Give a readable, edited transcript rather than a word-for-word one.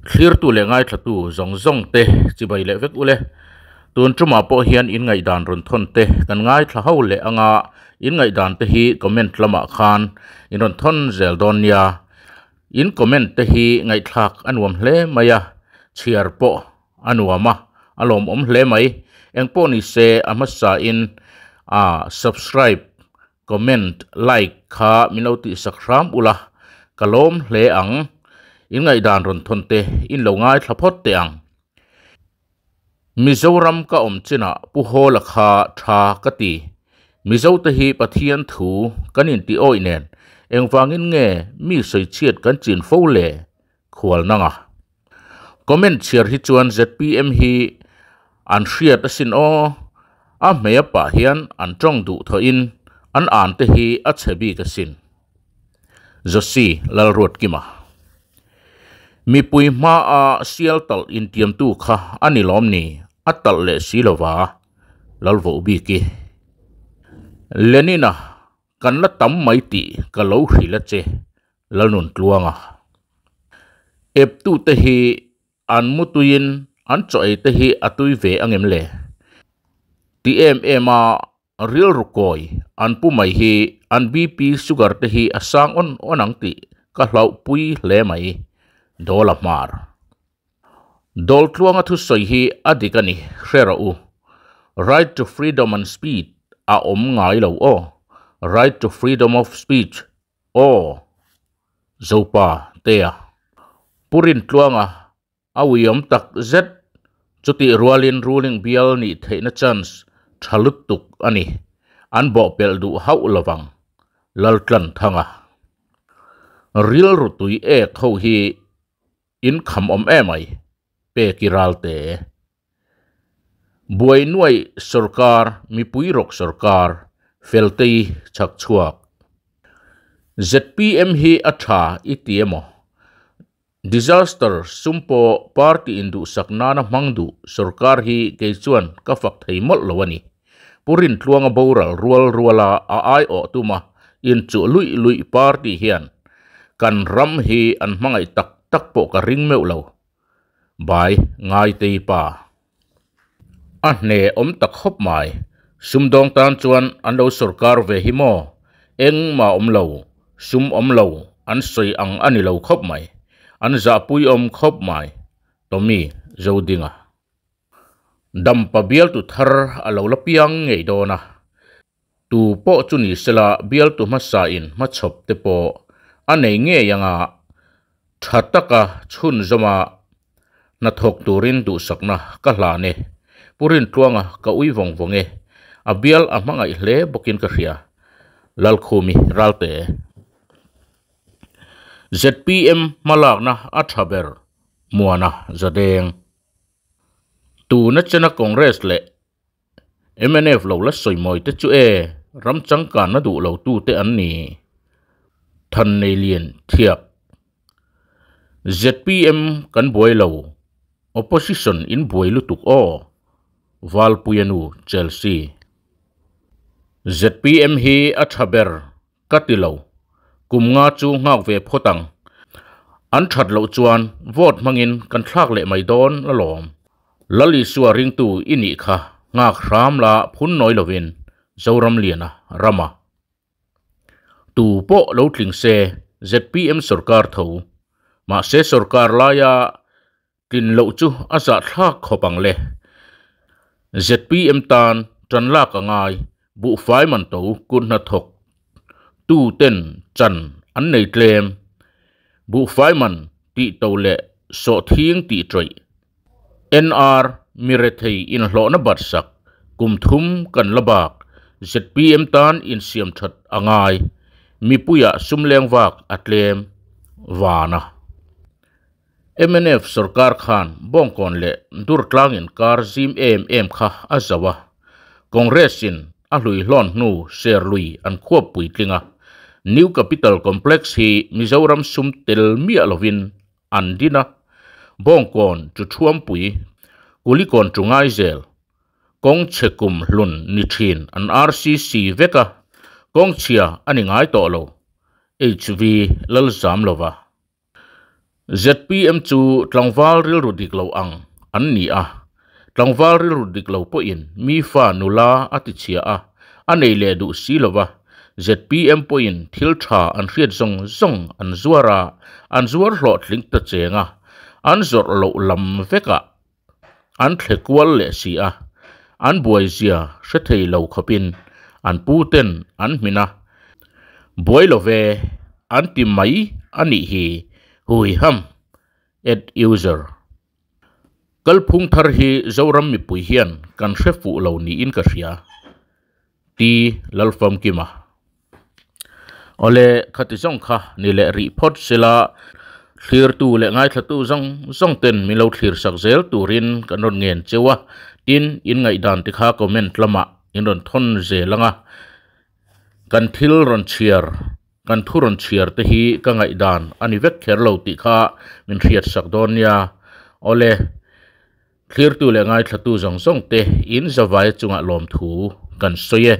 Thlirtu leh ngaithlatu zawng zawng te chibai leh vek ule. Tun tumah pawh hian in ngaihdan rawn thawn te kan ngaithla ho leh anga in ngaihdan te hi comment lamah khan in rawn thawn zel dawn nia. In comment te hi ngaihthlak a nuam hle mai a, chhiar pawh a nuam a, a lawmawm hle mai. Engpawh ni se a hmasa in a subscribe Comment, like kha min lo tihsak hram ula, ka lawm hle ang. In ngaihdan rawn thawn te in lo ngaithla phawt teh ang. Mizoram ka awm chinah Pu Hawla kha tha ka ti. Mizo te hi Pathian thu kan inti awih nen engvangin nge mi sawichhiat kan chin fo le? Khual nanga. Comment chhiar hi chuan zpm hi an hriat asin aw, a hmei a pah hian an tawng duh thawhin an an te hi a chhe bik asin. Josi Lalruatkima. Mipui hma a sial talh intiamtu kha a ni lawm ni, a talh leh si lova Lalvohbiki. Lenina kan la tam mai tih ka lo hrilh a che. Lalnuntluanga. Eptute hi an mutuiin an chaw ei te hi a tui ve angem le? Ti em em a rilru kawi an pu mai hi an BP sugar te hi a sang awn awn ang tih ka hlauhpui hle mai. Dawla hmar. Dawltluanga thusawi hi a dik a ni, hre rawh u. Right to freedom and speed a awm ngai lo aw. Right to freedom of speech Aw! Zopa Tea. Pu Rintluanga a uiawm tak zet, chutih rualin ruling bial nih theihna chance tha lutuk a ni, an bawhpelh duh hauh lovang, Laltlanthanga. Rilru tui ek ho hi in kham awm emai, Peki Ralte. Buai nuaih sorkar, mipui rawk sorkar, Feltei chhak chhuak. Zpm hi a tha i ti emaw? Disaster sum pawh party induhsak nana hmang duh sorkar hi kei chuan ka fak thei mawlh lo a ni. Pu Rintluanga boral rual ruala a aiawh tuma inchuh luih luih party hian kan ram hi an hmangaih tak tak pawh ka ring meuh lo. Bai Ngaitei pa. A hne awm ta khawp mai. Sumdawng tan chuan an lo sorkar ve hi maw? Engmah awm lo, sum awm lo, an sawi ang a ni lo khawp mai. An zahpui awm khawp mai. Tommy Zodinga. Dampa bialtu thar a lo la piang ngei dawn a. Tu pawh chu ni sela bialtu hmasa in hmachhawp te pawh a nei ngei anga tha taka chhunzawma hnathawk turin duhsakna ka hlan e. Pu Rintluanga ka ui vawng vawng e. A bial a hmangaih hle bawkin ka hria. Lalkhumi Ralte. Zpm hmalakna a tha ber Muana Zadeng. Tuna chena Congress leh Mnf lo la sawi mawi te chu e, ram changkanna duh lo tu te an ni. Than nei lian thiak. Zpm kan buai lo, opposition in buai lutuk aw. Valpuia nu Chelsea. Zpm hi a tha ber ka ti lo, kum nga chu nghak ve phawt ang. An that loh chuan vote hmangin kan thlak leh mai dawn alawm. Lal Isua ringtu i nih kha nghak hram la phun nawi lovin Zoramliana rama tu pawh lo tling se zpm sorkar tho mahse sorkar laia Tlin loh chu a zahthlak khawp ang le. Zpm tan tan lak a ngai, buhfai man to kut hnathawk tu ten chan an nei tlem. Buhfai man tih to leh sawhthing tih tawih. NR mirethei inhlawhna batsak kum thum kan la bak zpm tan insiam that a ngai, mipuiah sum leng vak a tlem vana. Mnf sorkar khan Bawngkawn leh Durtlang inkar zim em em kha a zo a, Congress in a hlui hlawn hnu ser lui an khuap puitling a, New Capital Complex hi Mizoram sum tel miah lovin an din a, Bawngkawn chu Thuampui, Kulikawn chu Ngaizel, kawng chhe kum hlun ni thin an RCC vek a, kawng chhia a ni ngai tawh lo, HV Lalzamlova. ZPM chu tlangval rilru dik lo ang an ni a, tlangval rilru dik lo pawhin mi fa nula a ti chhia a, a nei leh duh si lo va, ZPM pawhin thil tha an hriat zawng zawng an zuar a, an zuar hlawhtling ta cheng a, an zawrh loh lam vekah an thle kual leh si a, an buaizia hre thei lo khawpin an pu ten an hmin a, buai lo ve an ti mai a nih hi hui ham Add user. Kalphung thar hi Zoram mipui hian kan hre fuh lo niin ka hria. T Lalfamkima. Awle, khati zawng kha ni leh rih phawt sela, thlirtu leh ngaithlatu zawng zawng ten min lo thlir sak zel turin kan rawn ngen cheu a, tin in ngaihdan te kha comment lamah in rawn thawn zel ang a, kan thil rawn chhiar Kan thu rawn chhiar te hi ka ngaihdan a ni vek kher lo tih kha min hriat sak dawn nia. Awle, thlirtu leh ngaithlatu zawng zawng te in zavai chungah lawmthu kan sawi e.